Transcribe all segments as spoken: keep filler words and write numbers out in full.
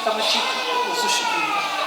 སྐར་མ་གཅིག་འུ་ཚོ་ཞུ་རྒྱུ་ཡིན།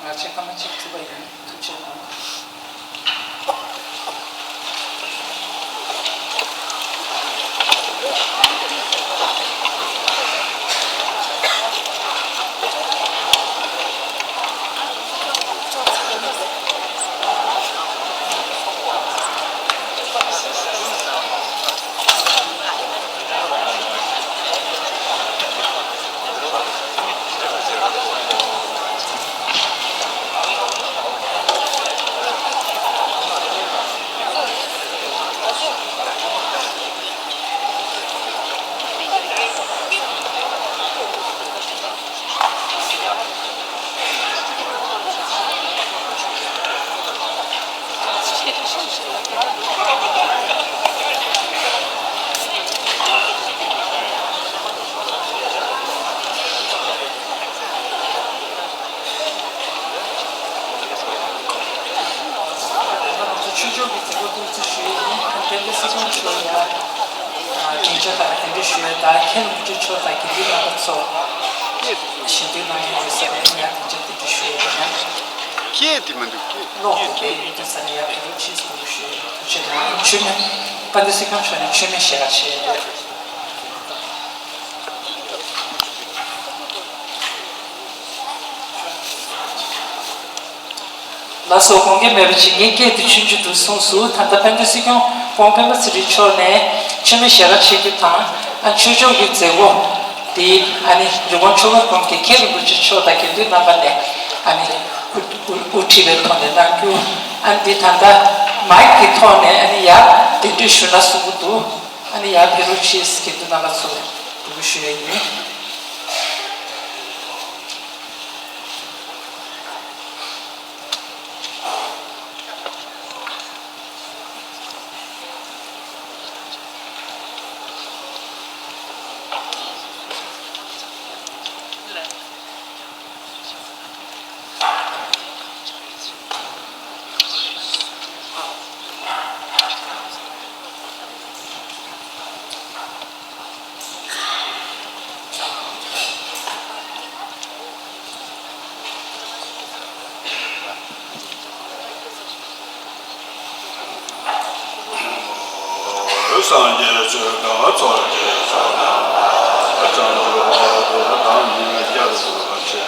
ང་ཚོས་སྐར་མ་གཅིག་ཐུབ་པ་ཡིན། ཐུགས་རྗེ་གནང་། ཆོས་ཕྱོགས་ཀྱི་མཛད་སྒོ་ཏོག་ཙམ་ཞུ་ཡས་ཡིན། དཔལ་ལྡན་སྲིད་སྐྱོང་མཆོག་ཡ། དྲིན་ཆེ་དང་གདན་འདྲེན་ཞུ་ཡས་དང་། མཁན་རིན་པོ་ཆེ་མཆོག་དང་དགེ་འདུན་རྣམ་པ་ཚོ་ཞལ་འདོན་གནང་ཡས་ཡོད་ས་རེད། ཡ་དྲིན་ཆེ་གདན་འདྲེན་ཞུ་ཡས་ཡིན། ཡ་སྐད་དེ་མི་འདུག་སྐད་ཀློག་དེ་ཡོད་དུས་ས་ནས་ཡ་ཕེབས་རོགས་གྱིས་ཟེར་ཞུ་ཡས་ཡིན། ཐུགས་རྗེ་གནང་། མཆོད་མེ། དཔལ་ལྡན་སྲིད་སྐྱོང་མཆོག་ནས་མཆོད་མེ་ཞལ་ག་ཕྱེ་ཡས་ཡོད། ལགས་སོ། དགོངས་འགལ་མེད་པ་ཅིག་ངའི་སྐད་དེ་ཆུང་ཆུང་དུ་གསུངས་སོང་། ད་ལྟ་དཔལ་ལྡན་སྲིད་སྐྱོང་སྐུ་ངོ་སྤེན་པ་ཚེ་རིང་མཆོག་ནས་མཆོད་མེ་ཞལ་ག་ཕྱེ་རྒྱུ་དང་། ཨ། ཆོས་ཕྱོགས་ཀྱི་མཛད་སྒོ་དེ། ཨ་ནི་རི་ཀོན་ཆོས་འཁོར་དགོན་གྱི་མཁན་རིན་པོ་ཆེ་མཆོག་དང་དགེ་འདུན་རྣམ་པ་ནས། ཨ་ནི་དབུ་དབུ་དབུ་ཁྲིད་པའི་ཐོག་ནས་གནང་རྒྱུ། ཨ་ནི་འདི་ད་ལྟ་མའིག་གི་ཐོག་ནས། ཨ་ནི་ཡ་གདན་འདྲེན་ཞུ་ན་གསུང་གི་འདུག་ཨ་ནི་ཡ་ཕེབས་རོགས་གྱིས། དགེ་འདུན་རྣམ་པ་ཚོ་འབོད་སྐུལ་ཞུ་ཡས་ཡིན། སངས་རྒྱས་ཆོས་དང་ཚོགས་ཀྱི་མཆོག་རྣམས་ལ། བྱང་ཆུབ་བར་དུ་བདག་ནི་སྐྱབས་སུ་མཆི།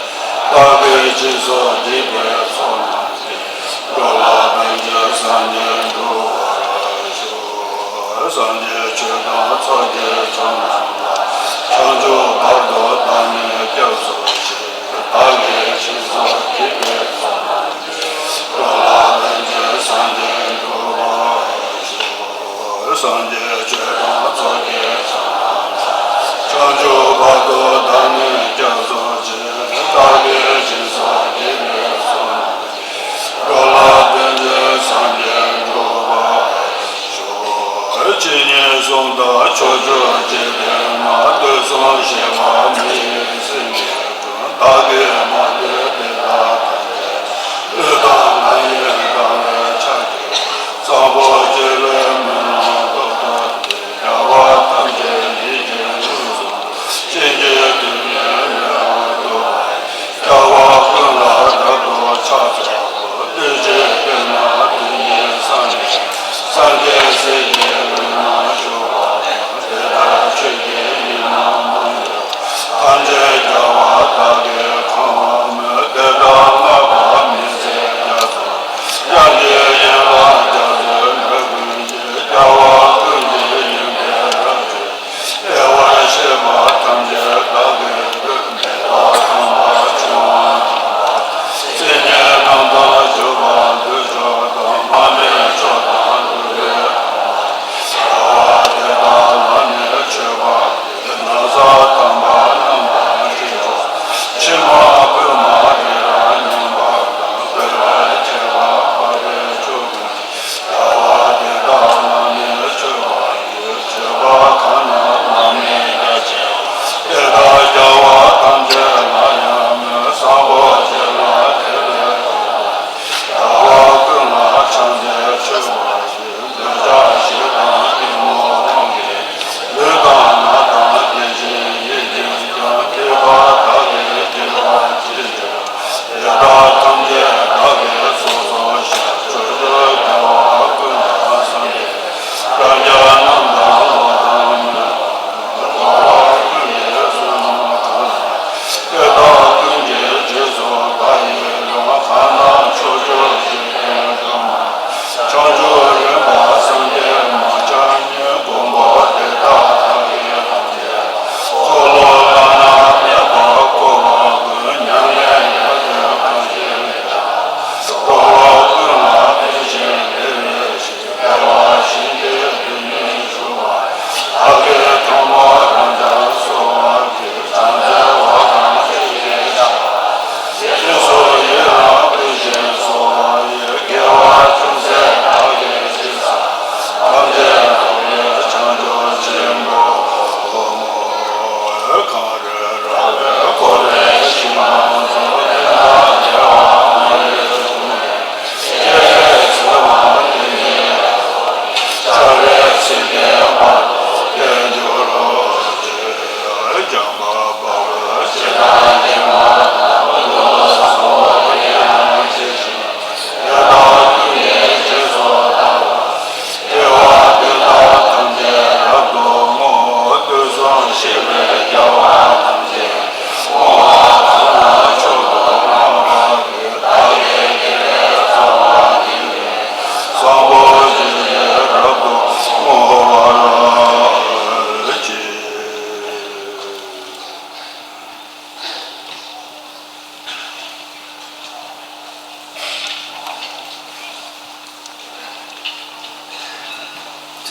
བདག་གིས་སྦྱིན་སོགས་བགྱིས་པའི་ཚོགས་རྣམས་ཀྱིས། འགྲོ་ལ་ཕན་ཕྱིར་སངས་རྒྱས་འགྲུབ་པར་ཤོག་སངས་རྒྱས་ཆོས་དང་ཚོགས་ཀྱི་མཆོག་རྣམས་ལ། བྱང་ཆུབ་བར་དུ་བདག་ནི་སྐྱབས་སུ་མཆི། བདག་གིས་སྦྱིན་སོགས་བགྱིས་པའི་ཚོགས་རྣམས་ཀྱིས། འགྲོ་ལ་ཕན་ཕྱིར་སངས་རྒྱས་འགྲུབ་པར་ཤོག་སངས་རྒྱས་ཆོས་དང་ཚོགས་ཀྱི་མཆོག་རྣམས་ལ། བྱང་ཆུབ་བར་དུ་བདག་ནི་སྐྱབས་སུ་མཆི། བདག་གིས་སྦྱིན་སོགས་བགྱིས་པའི་ཚོགས་རྣམས་ཀྱིས། འགྲོ་ལ་ཕན་ཕྱིར་སངས་རྒྱས་འགྲུབ་པར་ཤོག་ཇི་སྙེད་གསུང་དག་ཕྱོགས་བཅུར་རྒྱས་པའི་སྨྲ། དུས་གསུམ་གཤེགས་པ་མི་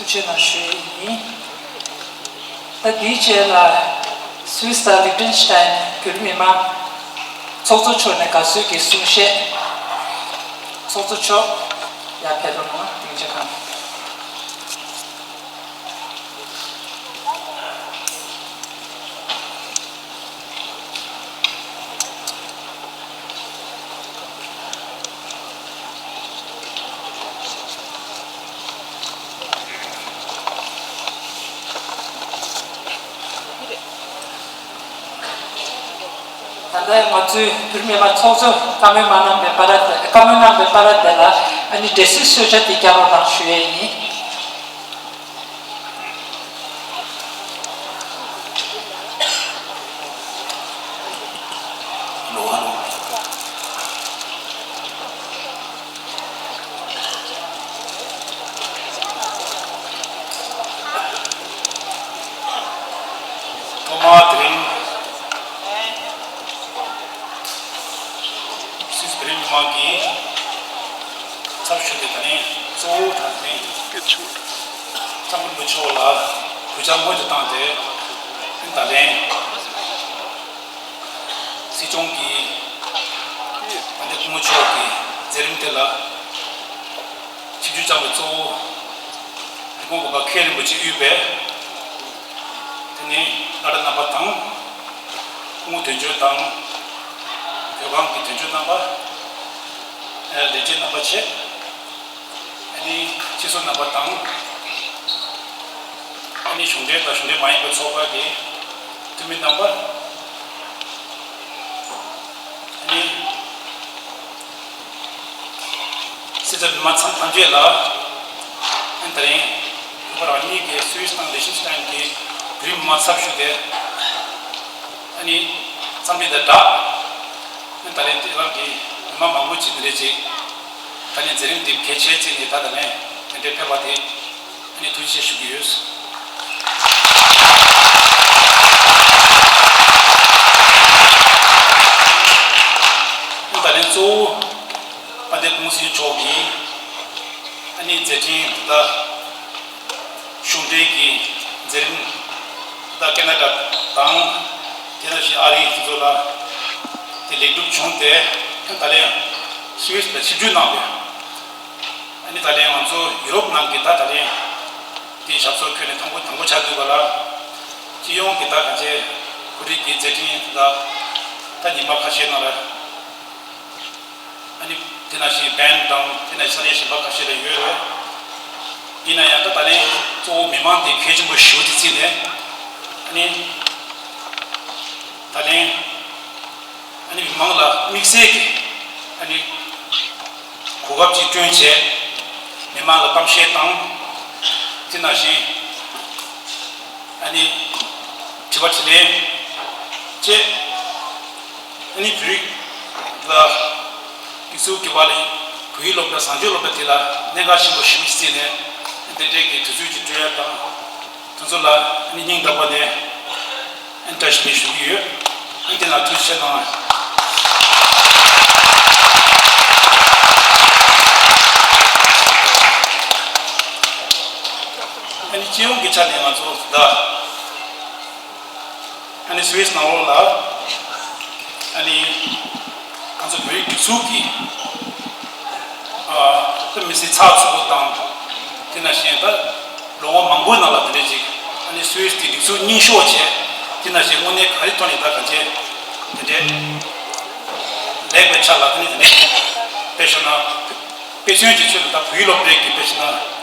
ཆེད་གནང་ཞུ་ཡས་ཡིན། ད་དེའི་རྗེས་ལ་སུད་སི་དང་ལིག་ཏེན་ཤི་ཏན་བོད་མི་མང་ཚོགས་གཙོ་མཆོག་ནས་དགའ་བསུ་གི་གསུང་བཤད། ཚོགས་གཙོ་མཆོག་ཡར་ཕེབས་རོགས་གནང་། སྙིང་རྗེ་གནང་། ད་ལྟ་ང་ཚོའི་བོད་མི་མང་ཚོགས་གཙོ་བཀའ་མོལ་མ་གནང་བའི་བར་དེ། བཀའ་མོལ་གནང་བའི་བར་དེ་ལ་ཨ་ནི་འབྲེལ་སྲིད་གསོལ་ཇ་དེ་རྒྱག་རོགས་གནང་ཞུ་ཡས་ཡིན། ཐོག་མར་དེ་རིང་སུད་སི་བོད་རིགས་མི་མང་གི་ཚབ་ཞུས་ཏེ། ད་ནི་གཙོ་བོ་དང་ནི་ཚང་མ་མི་ཆོག་ལ་གུས་ཕྱག་སྔོན་དུ་བཏང་སྟེ། ད་ལན་སྲིད་སྐྱོང་གིས་དཔལ་ལྡན་སྐུ་ངོ་མཆོག་གི་མཛད་རིམ་དེ་ལ་ཆིབས་བསྒྱུར་བསྐྱངས་པའི་གཙོ་བོ་རི་ཀོན་དགོན་པ་མཁན་རིན་པོ་ཆེ་དབུས་པའི། དེ་ནས་བླ་གྲྭ་རྣམ་པ་དང་། སྐུ་ངོ་དོན་གཅོད་དང་། བོད་ཁང་གི་དོན་གཅོད་རྣམ་པ། ཨ། ལས་བྱེད་རྣམ་པ་བཅས། ཨ་ནི་སྤྱི་ཚོགས་རྣམ་པ་དང་། ཨ་ནི་གཞུང་འབྲེལ་དང་གཞུང་འབྲེལ་མ་ཡིན་པའི་ཚོགས་པ་གི་འཐུས་མི་རྣམ་པ། ཨ་ནི་སྲིད་ཚབ་མི་མང་ཚང་ཐམས་ཅད་ལ། ཨ་ནི་ད་རིང་བོད་པ་རང་ཉིད་ཀྱི་སུད་སི་དང་ལིག་ཏེན་ཤི་ཏན་གྱི་བོད་རིགས་མི་མང་ཚབ་ཞུས་ཏེ། ཨ་ནི་འཚམས་འདྲི་དང་སྦྲགས། ཨ་ནི་ད་རིང་དེ་རང་གི་མི་མང་མང་པོ་ཅིག་འདི་འདྲ་ཅིག་ད་ནི་མཛད་རིམ་འདི་གལ་ཆེ་བརྩིས་ནས་ད་ད་ནས་དེ་འདྲའི་ཕེབས་པ་དེ། ཨ་ནི་ཐུགས་རྗེ་ཆེ་ཞུ་གི་ཡོད། ཨ་ནི་ད་ནི་གཙོ་བོ་དཔལ་ལྡན་སྐུ་ངོ་སྲིད་སྐྱོང་མཆོག་གིས་ཨ་ནི་མཛད་འཕྲིན་དེ་དག་གཞུང་འབྲེལ་གྱི་མཛད་རིམ་དེ་དག་ཁེ་ན་ཌ་དང་། དེ་ནང་བཞིན་ཨ་རི་དེ་ཚོ་ལ་དེ་ལེགས་གྲུབ་བྱུང་སྟེ། ཨ་ནི་ད་ལན་སུད་སི་ལ་ཆིབས་བསྒྱུར་གནང་བས། ཨ་ནི་ད་ལན་ང་ཚོ་ཡུ་རོབ་ནང་གི་ད་ད་ལན་དེའི་ཞབས་སོར་འཁོད་ནས་དང་པོ་དང་པོ་ཆགས་འདུག་ག་ལ། སྤྱི་ཡོངས་ཀྱི་ད་ག་ཚད་ཁོ་རང་གི་མཛད་འཕྲིན་ད་ད་ཉི་མ་ཁ་ཤས་ནང་ལ། ཨ་ནི་དེ་ནང་བཞིན་བན་དང་དེ་ནང་ས་གནས་གཞན་པ་ཁ་ཤས་ལ་ཡོད་རེད། ཡིན་ན་ཡང་ད་ད་ལན་གཙོ་བོ་མི་མང་དེ་གལ་ཆེན་པོ་ཞེ་པོ་ཅིག་བརྩིས་ནས། ཨ་ནི་ད་ལན། ཨ་ནི་མི་མང་ལ་དམིགས་བསལ་གྱི་ཨ་ནི་གོ་སྐབས་ཅིག་བསྐྲུན་བྱས། མི་མང་ལ་གཏམ་བཤད་དང་། དེ་ནང་བཞིན་ཨ་ནི་དྲི་བ་དྲིས་ལན་བཅས། ཨ་ནི་བོད་རིགས་ལ་སྒྲིག་འཛུགས་ཀྱི་བར་ལ་བོད་ཡིག་སློབ་གྲྭ་བཟང་སྤྱོད་སློབ་གྲྭ་དེ་ལ་གནད་འགག་ཆེན་པོ་ཞེ་པོ་ཅིག་བརྩིས་ནས། དེ་འདྲའི་གི་དུས་ཚོད་ཅིག་སྤྲོད་ཡ་དང་། དེ་ཚོ་ལ་ཨ་ནི་སྙིང་ཐག་པ་ནས་ཨ་ནི་བཀྲ་ཤིས་བདེ་ལེགས་ཞུ་གི་ཡོད། ཨ་ནི་དེ་ལ་ཐུགས་རྗེ་ཆེ་གནང་། ཨ་ནི་སྤྱི་ཡོངས་ཀྱི་ཆ་ནས་ང་ཚོ་ད་ཨ་ནི་སུད་སི་ནང་ལོགས་ལ་ཨ་ནི་ང་ཚོ་བོད་རིགས་སྒྲིག་འཛུགས་ཀྱི་ཨ་དཔེ་མི་སྲིད་ཚགས་ཚུད་པོ་དང་། དེ་ནང་བཞིན་ད་ལོ་ངོ་མང་པོའི་ནང་ལ་དེ་འདྲ་ཅིག་ཨ་ནི་སུད་སི་དེ་སྒྲིག་འཛུགས་རྙིང་ཤོས་བྱས། དེ་ནང་བཞིན་དངོས་གནས་ག་རེ་ཐོག་ནས་ད་གང་བྱས་དེ་འདྲའི་ལེགས་པའི་ཆ་ལ། དེ་ནས་དེ་ནས་དཔེ་བཞག་ན་དཔེ་མཚོན་གྱི་ཆེད་དུ་ད་བོད་ཡིག་སློབ་གྲྭའི་གི་དཔེ་བཞག་ན།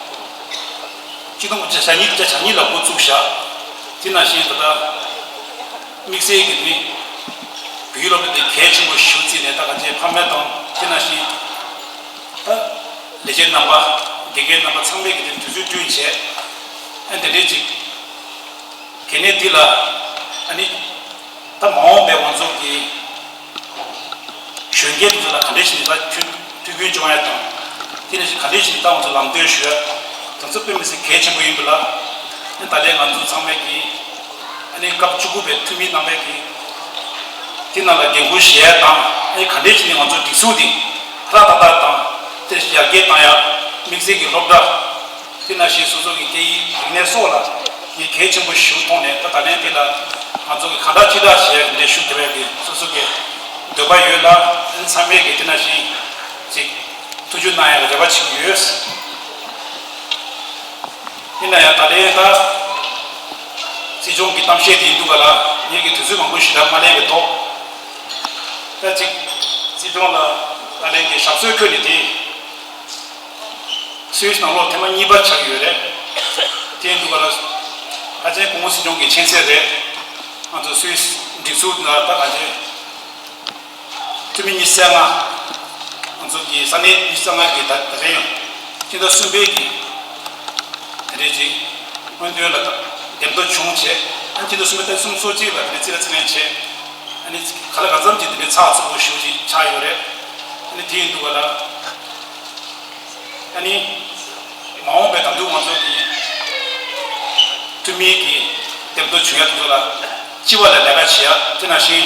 ཆིག་སྟོང་དགུ་བརྒྱ་བརྒྱ་ཉིས་བརྒྱ་བརྒྱ་ཉིས་ལ་འགོ་བཙུགས་བཞག་དེ་ནང་བཞིན་ད་ལྟ་དམིགས་བསལ་གྱི་དེ་ནི་བོད་ཡིག་སློབ་གྲྭ་དེ་གལ་ཆེན་པོ་ཞེ་པོ་བརྩིས་ནས། ད་གང་བྱས་ཕ་མ་དང་། དེ་ནང་བཞིན་ད་ལས་བྱེད་རྣམ་པ། དགེ་རྒན་རྣམ་པ་ཚང་མས་ཀྱི་དེ་དུས་ཚོད་བསྐྲུན་བྱས། ཨ་དེ་འདྲའི་ཅིག་གལ་གནད་འདི་ལ་ཨ་ནི་ད་མ་འོངས་པའི་ང་ཚོ་གི་གཞོན་སྐྱེས་དེ་ཚོ་ལ་ག་འདྲ་ཞིག་ནས་ད་ཐུགས་ཐུགས་ཁུར་སྐྱོང་ཡ་དང་། དེ་ནང་བཞིན་ག་འདྲ་ཞིག་ནས་ད་ང་ཚོ་ལམ་སྟོན་ཞུ་ཡ། དེ་ཚོ་དཔེ་མི་སྲིད་གལ་ཆེན་པོ་ཡིན་པ་ལ། ཨ་ནི་ད་ལན་ང་ཚོ་ཚང་མས་ཀྱི་ཨ་ནི་སྐབས་བཅུ་དགུ་པའི་འཐུས་མི་རྣམ་པས་ཀྱི་དེ་ནང་ལ་འགན་འཁུར་བཞེས་ཡ་དང་། ཨ་ནི་ག་འདྲ་ཞིག་ནས་ང་ཚོ་སྒྲིག་འཛུགས་འདི་ཧྲ་ཏག་ཏག་དང་དེ་ཡར་རྒྱས་གཏོང་ཡ། དམིགས་བསལ་གྱི་སློབ་གྲྭ་ དེ་ནང་བཞིན་སོ་སོ་གི་སྐད་ཡིག་རིག་གནས་སོགས་ལ་ངས་གལ་ཆེན་པོ་ཞིག་མཐོང་ནས། ད་ད་ལན་དེ་ལ་ང་ཚོ་གི་གང་དྲག་ཅི་དྲག་བྱས་འདྲ་ཞུ་དགོས་པའི་གི་སོ་སོ་གི་འདོད་པ་ཡོད་ལ། ཚང་མས་གི་དེ་ནང་བཞིན་ཅིག་ཐུགས་ཇུས་གནང་ཡག་རེ་བ་བྱེད་ཀྱི་ཡོད། ཡིན་ན་ཡང་ད་ལན་ད་སྲིད་སྐྱོང་གི་གཏམ་བཤད་དེ་ཡིན་འདུག་ག་ལ། ངེད་ཀྱི་དུས་ཚོད་མང་པོ་ཞེ་དྲག་མ་ལེན་པའི་ཐོག་ད་ཅིག་སྲིད་སྐྱོང་ལ་ད་ལན་གྱི་ཞབས་སོར་འཁོད་ནས་དེ། སུད་སི་ནང་ལོགས་ཐེངས་མ་གཉིས་པ་ཆགས་ཀྱི་ཡོད་རེད། དེ་ཡིན་དུས་ག་ལ་ཕལ་ཆེར་སྐུ་ངོ་སྲིད་སྐྱོང་གི་མཁྱེན་གསལ་རེད། ང་ཚོ་སུད་སི་སྒྲིག་འཛུགས་ནང་ད་ག་ཚོད་འཐུས་མི་ཉི་ཤུ་རྩ་ལྔ། ང་ཚོ་གི་ས་གནས་ཉི་ཤུ་རྩ་ལྔ་གི་ད་ད་རེས་ཡང་སྤྱི་ཟླ་གསུམ་པའི་གི་དེ་རེད་ཅིག་སྔོན་ཐོན་ལ་ད་འདེམས་ཐོན་བྱུང་བྱས། ཨ་ནི་སྤྱི་ཟླ་གསུམ་པའི་ད་གསུམ་སོ་གཅིག་ལ་དེ་རྩིས་ལ་རྩིས་ལེན་བྱས། ཨ་ནི་ག་ལ་གང་འཚམ་གྱི་དེ་རེད་ཚགས་ཚུད་པོ་ཞེ་པོ་ཅིག་ཆགས་ཡོད་རེད། ཨ་ནི་དེ་ཡིན་དུས་ག་ལ། ཨ་ནི། མ་འོངས་པའི་ད་དུང་ང་ཚོ་གི་འཐུས་མི་གི་འདེམས་ཐོན་བྱུང་ཡ་དེ་ཚོ་ལ་སྤྱི་པ་ལ་ལས་ཀ་བྱེད་ཡ། དེ་ནང་བཞིན་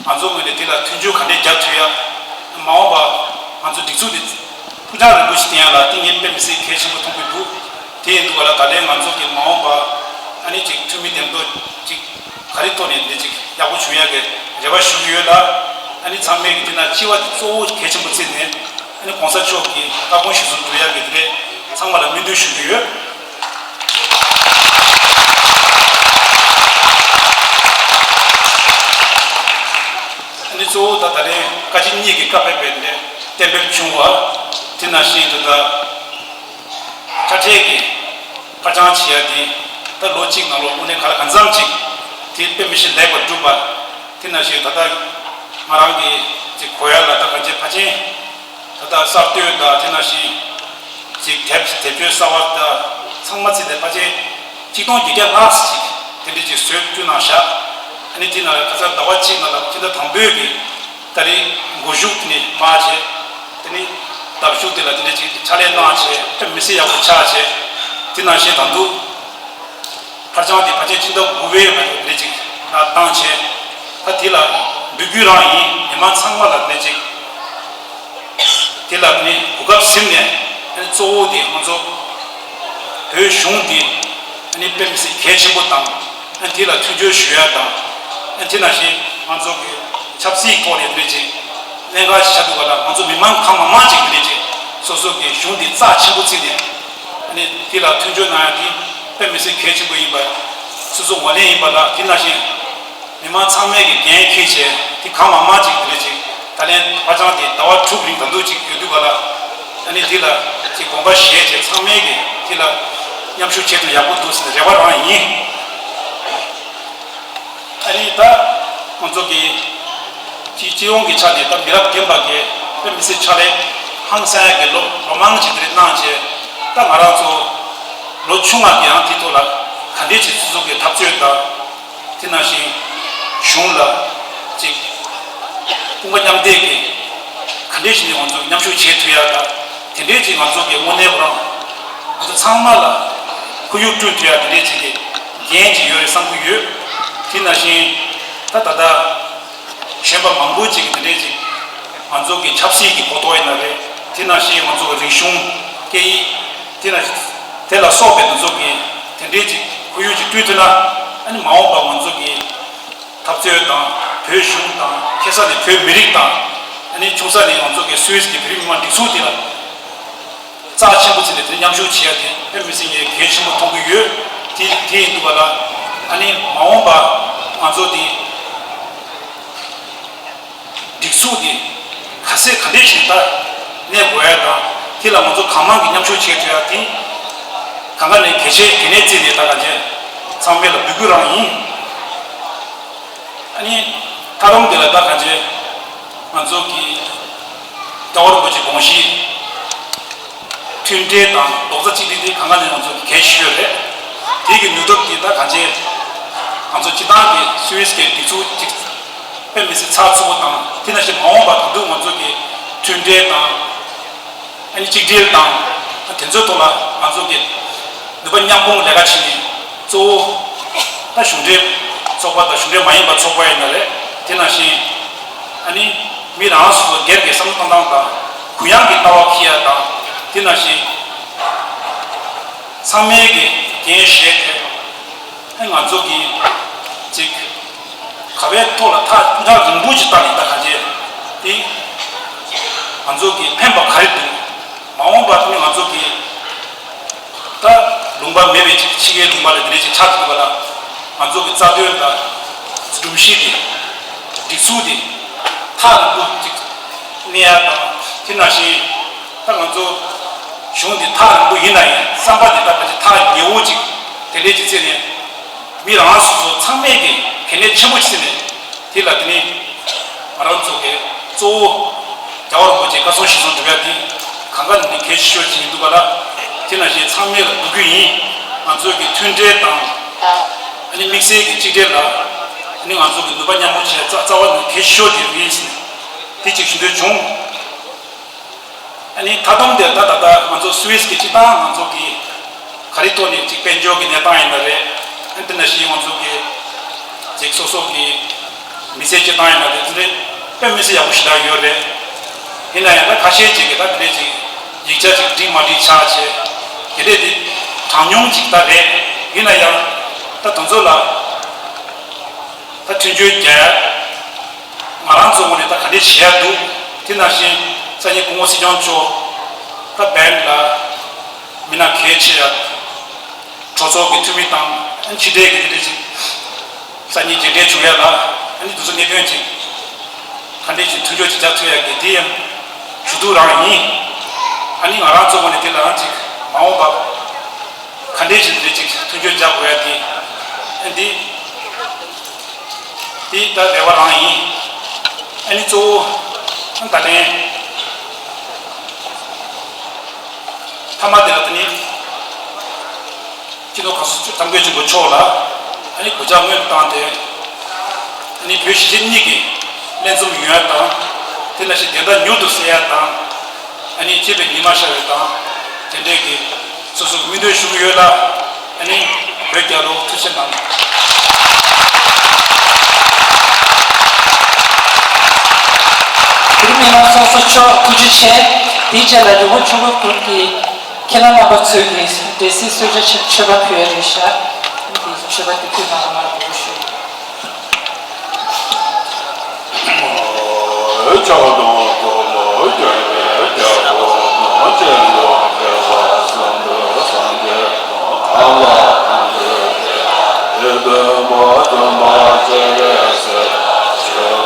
ང་ཚོ་ངོས་ནས་དེ་ལ་མཐུན་འགྱུར་ག་འདྲས་རྒྱག་ཐུབ་ཡ། མ་འོངས་པ་ང་ཚོ་སྒྲིག་འཛུགས་དེ་ཕུགས་རྒྱང་རིང་པོ་ཞིག་བསྟན་ཡ་ལ་དེ་ངས་དཔེ་མི་སྲིད་གལ་ཆེན་པོ་མཐོང་གི་འདུག་དེ་ཡིན་དུས་ག་ལ་ད་ལན་ང་ཚོ་གི་མ་འོངས་པ་ཨ་ནི་ཅིག་འཐུས་མི་འདེམས་ཐོན་ཅིག་ག་རེ་ཐོག་ནས་འདི་ཅིག་ཡག་པོ་བྱུང་ཡ་གི་རེ་བ་ཞུ་གི་ཡོད་ལ། ཨ་ནི་ཚང་མས་གི་དེ་ན་སྤྱི་པ་དེ་གཙོ་བོ་གལ་ཆེན་པོ་བརྩིས་ནས། ཨ་ནི་གོང་ས་མཆོག་གི་བཀའ་དགོངས་གཞིར་བཟུང་འགྲོ་ཡ་གི་དེ་ཚང་མ་ལ་སྨོན་འདུན་ཞུ་གི་ཡོད། ཨ་ནི་གཙོ་བོ་ད་ད་ལན་བཀའ་སྤྱི་གཉིས་ཀྱི་བཀའ་ཕེབས་པའི་དེ་གཏན་འབེབས་བྱུང་བ། དེ་ནང་བཞིན་དུ་ད། དཔྱ་ཁྲལ་གྱི་ཕར་འགྱངས་བྱེད་ཡ་དེ་ད་ལོ་གཅིག་ནང་ལོགས་དངོས་གནས་ག་ལ་གང་འཚམ་ཅིག་དེ་དཔེ་མི་སྲིད་ལེགས་པར་གྲུབ་པ། དེ་ནང་བཞིན་ད་ལྟ་ང་རང་གི་ཅིག་གོ་ཡ་ལ་ད་ག་ཚོད་ཕལ་ཆེར་ད་ལྟ་གསར་གཏོད་དང་དེ་ནང་བཞིན་ཅིག་དེབ་དེབ་སྐྱོན་གསར་བ་དང་ཚང་མ་བརྩིས་ཏེ་ཕལ་ཆེར་གཅིག་སྟོང་བརྒྱད་བརྒྱ་ལྷག་ཅིག་དེ་འདྲ་ཅིག་བཟོས་བསྐྲུན་གནང་བཞག་ཨ་ནི་དེ་ནང་ལ་ཁ་སང་ཟླ་བ་གཅིག་ནང་ལ་སྤྱི་ཟླ་དང་པོའི་གི་ད་རེས་འགོ་ཤུགས་དེ་ནས་མར་བྱས། དེ་ནས་འདབ་ཤུགས་དེ་ལ་དེ་འདྲ་ཅིག་ཕྱག་ལས་གནང་བྱས་ད་མི་སེར་ཡག་པོ་ཆགས་བྱས། དེ་ནང་བཞིན་ད་དུང་ཕར་འགྱངས་དེ་ཕལ་ཆེར་སྤྱི་ཟླ་དགུ་པའི་ང་ཚོ་དེ་འདྲ་ཅིག་ལ་བཏང་བྱས། ད་དེ་ལ་འབོད་སྐུལ་རང་ཡིན། མི་མང་ཚང་མ་ལ་དེ་འདྲ་ཅིག་དེ་ལ་དེ་ནས་གོ་སྐབས་ཟིན་ནས་ཨ་ནི་གཙོ་བོ་དེ་ང་ཚོ་བོད་གཞུང་དེ་ཨ་ནི་དཔེ་མི་སྲིད་གལ་ཆེན་པོ་དང་། ཨ་ནི་དེ་ལ་མཐུན་འགྱུར་ཞུ་ཡ་དང་། ཨ་ནི་དེ་ནང་བཞིན་ང་ཚོ་གི་ཆབ་སྲིད་ཐོག་ནས་དེ་འདྲ་ཅིག་གནད་འགག་ཅིག་ཆགས་འདུག་ག་ལ། ང་ཚོ་མི་མང་གང་མང་མང་ཅིག་དེ་འདྲ་ཅིག་སོ་སོ་གི་གཞུང་འདི་རྩ་ཆེན་པོ་བརྩིས་ནས་ཨ་ནི་དེ་ལ་མཐུན་འགྱུར་གནང་ཡ་དེ་དཔེ་མི་སྲིད་གལ་ཆེན་པོ་ཡིན་པ་སོ་སོ་ངོས་ལེན་ཡིན་པ་ལ། དེ་ནང་བཞིན་མི་མང་ཚང་མས་ཀྱི་འགན་འཁྱེར་བྱས་དེ་གང་མང་མང་ཅིག་དེ་འདྲ་ཅིག་ད་ལན་ཧ་ཅང་དེ་ཟླ་བ་དྲུག་རིང་ད་དུང་ཅིག་ཡོད་དུས་ག་ལ། ཨ་ནི་དེ་ལ་ཅིག་དགོངས་པ་བཞེས་བྱས་ཚང་མས་ཀྱི་དེ་ལ་མཉམ་ཞུགས་བྱེད་ཐུབ་ཡག་པོ་འདུག་ཟེར་ནས་རེ་བ་རང་ཡིན། ཨ་ནི་ད་ང་ཚོ་གི་སྤྱི་སྤྱི་ཡོངས་ཀྱི་ཆ་ནས་ད་མི་རབས་རྒན་པ་གི་དཔེ་མི་སྲིད་ཕྱག་ལས་ཧང་སང་ཡག་གི་ལོ་ལོ་མང་ཅིག་དེ་འདྲ་གནང་བྱས། ད་ང་རང་ཚོ་ལོ་ཆུང་བ་གི་ཡང་དེ་ཐོག་ལ་ག་འདྲས་ཅིག་སོ་སོ་གི་འཐབ་རྩོད་དང་། དེ་ནང་བཞིན་གཞུང་ལ་ཅིག་དཔུང་པ་མཉམ་འདེགས་ཀྱིས་ག་འདྲས་ཞིག་ནས་ང་ཚོ་མཉམ་ཞུགས་བྱེད་ཐུབ་ཡ་དང་། དེ་འདྲས་ཅིག་ང་ཚོ་གི་དངོས་གནས་ཁོ་རང་ང་ཚོ་ཚང་མ་ལ་ཁོར་ཡུག་བསྐྲུན་ཐུབ་ཡ་དེ་འདྲས་ཅིག་གི་འགན་ཅིག་ཡོད་རེད་བསམ་གྱི་ཡོད། དེ་ནང་བཞིན་ད་ད་ལྟ་གཞོན་པ་མང་པོ་ཅིག་གི་དེ་འདྲས་ཅིག་ང་ཚོ་གི་ཆབ་སྲིད་ཀྱི་གོ་རྟོགས་ཡིན་ན་རེད། དེ་ནང་བཞིན་ང་ཚོ་གི་རིག་གཞུང་སྐད་ཡིག་དེ་ལ་དེ་ལ་སོགས་པའི་དེ་ཚོ་གི་དེ་འདྲའི་ཅིག་ཁོར་ཡུག་ཅིག་བསྐྲུན་ཐུབ་ན། ཨ་ནི་མ་འོངས་པ་ང་ཚོ་གི་འཐབ་རྩོད་དང་། བོད་གཞུང་དང་། ཆེ་ས་ནས་བོད་མི་རིགས་དང་། ཨ་ནི་ཆུང་ས་ནས་ང་ཚོ་གི་སུད་སི་གི་བོད་རིགས་མི་མང་སྒྲིག་འཛུགས་དེ་ལ་རྩ་ཆེན་པོ་བརྩིས་ནས་དེ་མཉམ་ཞུགས་བྱེད་ཡ་དེ་དཔེ་མི་སྲིད་ངས་གལ་ཆེན་པོ་མཐོང་གི་ཡོད། དེ་དེ་ཡིན་དུས་ག་ལ། ཨ་ནི་མ་འོངས་པ་ང་ཚོ་དེ། སྒྲིག་འཛུགས་འདི་ག་ཚད་ག་འདྲས་ཞིག་ད་གནས་དགོས་ཡ་དང་། དེ་ལ་ང་ཚོ་གང་མང་གི་མཉམ་ཞུགས་བྱེད་ཐུབ་ཡ་དེ་གང་ག་ནས་གལ་ཆེ་གལ་གནད་བརྩིས་ནས་ད་ག་ཅན་ཚང་མས་ལ་འབོད་སྐུལ་རང་ཡིན། ཨ་ནི་ཐ་རམ་དེ་ལ་ད་ག་ཅན་ང་ཚོ་གི་རྒྱལ་བ་རིན་པོ་ཆེ་དགོངས་གཞི། མཐུན་སྒྲིལ་དང་རྡོག་རྩ་གཅིག་སྒྲིལ་དེ་གང་ག་ནས་ང་ཚོ་གི་གལ་ཆེ་ཤོས་རེད། དེ་གི་ནུས་སྟོབས་དེ་ད་གང་ཅི་ང་ཚོ་སྤྱི་བཏང་གི་སུད་སི་གི་སྒྲིག་འཛུགས་གཅིག་དཔེ་མི་སྲིད་ཚགས་ཚུད་པོ་དང་། དེ་ནང་བཞིན་མ་འོངས་པ་ད་དུང་ང་ཚོ་གི་མཐུན་སྒྲིལ་དང་། ཨ་ནི་གཅིག་སྒྲིལ་དང་དེ་ཚོའི་ཐོག་ལ་ང་ཚོ་གི་ནུས་པ་མཉམ་སྤུངས་ལས་ཀ་བྱས་ནས། གཙོ་བོ་ད་གཞུང་འབྲེལ་ཚོགས་པ་དང་གཞུང་འབྲེལ་མ་ཡིན་པ་ཚོགས་པ་ཡིན་ན་རེད། དེ་ནང་བཞིན་ཨ་ནི་མི་རང་སོ་སོ་སྒེར་གྱི་བསམ་བློ་བཏང་སྟངས་དང་གུ་ཡངས་ཀྱི་ལྟ་བ་འཁྱེར་ཡ་དང་། དེ་ནང་བཞིན་ ཚང་མས་ཀྱི་འགན་བཞེས་ཏེ། ཨེ་ང་ཚོ་གི་ཅིག་ག་བའི་ཐོག་ལ་ཐག་ཐག་རིང་པོ་ཅིག་བཏང་ནས་ད་གང་བྱས་ཏེ། ང་ཚོ་གི་ཕན་པ་ག་རེ་འདུག་མ་འོངས་པར་ནི་ང་ཚོ་གི་ད་ལུང་པ་མེད་པའི་ཅིག་ཕྱི་རྒྱལ་ལུང་པ་ལ་དེ་འདྲ་ཅིག་ཆགས་འདུག་ག་ལ། ང་ཚོ་གི་རྩ་དོན་དང་སྒྲོམ་གཞི་དེ་སྒྲིག་ཚུལ་དེ་ཐག་རིང་པོ་ཅིག་གནས་ཡ་དང་། དེ་ནང་བཞིན་ད་ང་ཚོ་གཞུང་འདི་ཐག་རིང་པོ་ཡིན་ན་ཡང་བསམ་པ་འདི་ད་ཕལ་ཆེར་ཐག་ཉེ་བོ་ཅིག་དེ་འདྲའི་ཅིག་བརྩིས་ནས། མི་རང་སོ་སོ་ཚང་མས་ཀྱི་གལ་གནད་ཆེན་པོ་ཅིག་བརྩིས་ནས། དེ་ལ་དེ་ནི་ང་རང་ཚོ་གི་གཙོ་བོ་རྒྱལ་བ་རིན་པོ་ཆེ་བཀའ་གསུང་གཞིར་བཟུང་སྒྲུབ་ཡ་དེ་གང་ག་ནས་གལ་ཆེ་ཤོས་ཅིག་ཡིན་འདུག་ག་ལ། དེ་ནང་བཞིན་ཚང་མས་ལ་འབོད་སྐུལ་ཡིན། ང་ཚོ་གི་མཐུན་སྒྲིལ་དང་ཨ་ནི་དམིགས་བསལ་གྱི་གཅིག་སྒྲིལ་ལ་ཨ་ནི་ང་ཚོ་གི་ནུས་པ་མཉམ་སྤུངས་བྱེད་ཡ་རྩ་རྩ་བ་ནས་གལ་ཆེ་ཤོས་དེ་ཡིན་ཟེར་ནས་དེ་གཅིག་ཞུ་འདོད་བྱུང་། ཨ་ནི་མཐའ་སྡོམ་དེ་ད་ད་ལྟ་ང་ཚོ་སུད་སི་གི་སྤྱི་བཏང་ང་ཚོ་གི་ག་རེ་ཐོག་ནས་ཅིག་དཔལ་འབྱོར་གྱི་གནས་སྟངས་ཡིན་ན་རེད། ཨ་ནི་དེ་ནང་བཞིན་ང་ཚོ་གི་ཅིག་སོ་སོ་གི་མི་ཚེ་སྤྱི་བཏང་ཡིན་ན་རེད། དེ་འདྲའི་དཔེ་མི་སྲིད་ཡག་པོ་ཞེ་དྲག་ཡོད་རེད། ཡིན་ན་ཡང་ད་ཁ་ཤས་ཅིག་གིས་ད་དེ་འདྲའི་ཅིག་ཡིག་ཆ་ཅིག་འགྲིག་མ་འགྲིག་ཆགས་བྱས་དེ་འདྲའི་དེ་གྲངས་ཉུང་ཅིག་ད་རེད། ཡིན་ན་ཡང་ད་དེ་ཚོ་ལ་ད་མཐུན་འགྱུར་རྒྱག་ཡ། ང་རང་ཚོ་ངོས་ནས་ད་ག་འདྲས་བྱེད་ཡ་འདུག་དེ་ནང་བཞིན་སང་ཉིན་སྐུ་ངོ་སྲིད་སྐྱོང་མཆོག་ད་བན་ལ་མི་སྣ་གལ་ཆེ་ཡ། གྲོས་ཚོགས་ཀྱི་འཐུས་མི་དང་ཕྱི་འབྲེལ་གྱི་དེ་འདྲས་ཅིག་སང་ཉིན་མཇལ་འཕྲད་བྱུང་ཡ་ལ་ཨ་ནི་དེ་ཚོ་གནད་དོན་ཅིག་ག་འདྲས་ཅིག་མཐུན་སྦྱོར་ཅིག་བྱ་ཐུབ་ཡ་གི་དེ་ཡང་ཞུ་གཏུག་རང་ཡིན། ཨ་ནི་ང་རང་ཚོ་ངོས་ནས་དེ་ལའང་ཅིག་མ་འོངས་པ། ག་འདྲས་ཞིག་རེད་ཅིག་མཐུན་སྦྱོར་རྒྱག་དགོས་ཡ་དེ། འདི། དེ་ད་རེ་བ་རང་ཡིན། ཨ་ནི་གཙོ་བོ། ད་ལན། མཐའ་མ་དེ་ལ་དེ་ནི། སྤྱི་ནོར་གོང་ས་མཆོག་དམ་མཁའི་ཆེན་པོ་མཆོག་ལ། ཨ་ནི་གུས་ཕྱག་སྔོན་དུ་བཏང་སྟེ། ཨ་ནི་བོད་གཞིས་བྱེས་གཉིས་ཀྱི་ལྷན་འཛོམས་ཡོང་ཡ་དང་། དེ་ནང་བཞིན་བདེན་མཐའ་མྱུར་དུ་གསལ་ཡ་དང་། ཨ་ནི་གཅེས་པའི་ཉི་མ་ཤར་བའི་དང་། དེ་འདྲའི་གི་སོ་སོ་གི་སྨོན་འདུན་ཞུ་གི་ཡོད་ལ། ཨ་ནི་བོད་རྒྱལ་ལོ། ཐུགས་རྗེ་གནང་། བོད་མི་མང་ཚོགས་གཙོ་མཆོག་ཐུགས་རྗེ་ཆེ། དེའི་རྗེས་ལ་རི་བོ་ཆུ་བོ་ཁུལ་གྱི་ཁྱེད་རང་རྣམ་པ་ཚོས་ཀྱི་འབྲས་སིལ་གསོལ་ཇ་མཆོད་པ་ཕུལ་ཡ་རེད་ཤག་དེ་མཆོད་པ་དེ་ཕུལ་གནང་རོགས་གནང་། ཕྱག་དང་སྐོར་ལ་རྒྱལ་བའི་རྒྱལ་པོ་དང་། སྤྱི་ལོ་བདེ་བ་གསུམ་དུ་སངས་རྒྱས་དང་། ཐར་པ་དང་བདེ་བའི་དེད་དཔོན་པོ་སྟོན་པ་སྤྱན་རས་གཟིགས་ལ་མཆོད་པ་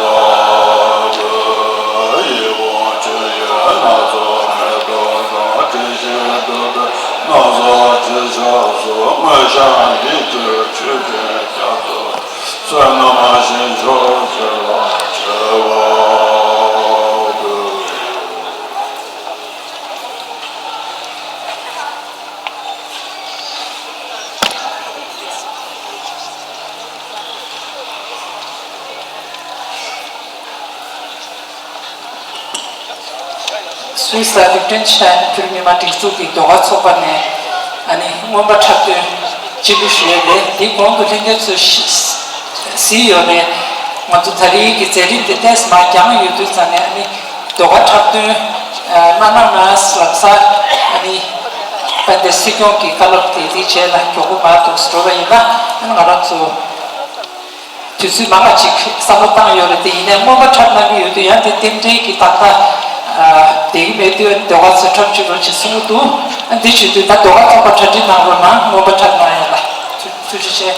ཕུལ། ཡིད་འོང་མཆོད་ཡོན་སྣ་ཚོགས་མེ་ཏོག་དང་། དྲི་ཞིམ་བདུག་སྤོས་སྣ་ཚོགས་དྲི་ཆབ་སོགས། མངོན་ཤེས་འདི་ལྟར་མཆོད་སྤྲིན་རྒྱ་མཚོ། བསོད་ནམས་ཞིང་མཆོག་སྩོལ་བར་མཆོད་པ་ཕུལ། སུད་སི་ལ་ལིག་ཏེན་ཤི་ཏན་བོད་མི་མང་སྒྲིག་འཛུགས་ཀྱི་ཟློས་གར་ཚོགས་པ་ནས་ཨ་ནི་མངོན་པ་འཁྲབ་སྟོན་ཅི་ལུ་ཞུ་ཡས་རེད། དེའི་གོང་དུ་ལྷན་རྒྱས་ཚོས་གཟིགས་ཡོད་རེད། ང་ཚོ་ད་རེས་ཀྱི་མཛད་རིམ་དེ་ཏོག་ཙམ་མར་འགྱངས་ཡོད་དུས་ཙང་ནས། ཨ་ནི་ཟློས་གར་འཁྲབ་སྟོན་གནང་གནང་ན་ལབ་ས། ཨ་ནི་དཔལ་ལྡན་སྲིད་སྐྱོང་གི་བཀའ་སློབ་དེ་དེའི་རྗེས་ལ་མགྱོགས་པོ་མར་འདུག་སེ་འགྲོ་བ་ཡིན་ན། ཨ་ནི་ང་རང་ཚོ་དུས་ཚོད་མང་བ་ཅིག་བསམ་བློ་བཏང་ཡོད་རེད། དེ་ཡིན་ནའི་མངོན་པ་འཁྲབ་གནང་གི་ཡོད་དུས། ཡང་དེ་རྟེན་འབྲེལ་གྱི་ཏག་ཏག་བསྡད་ཀྱི་མེད་དུས། ཟློས་གར་ཚོས་འཁྲབ་བཅུག་རོགས་ཅེས་གསུང་གི་འདུག་འདི་བྱེད་དུས་ད་ཟློས་གར་ཚོགས་པ་གྲ་སྒྲིག་གནང་རོགས་གནང་། མངོན་པ་འཁྲབ་གནང་ཡ་ལ་ཐུགས་རྗེ་ཆེ།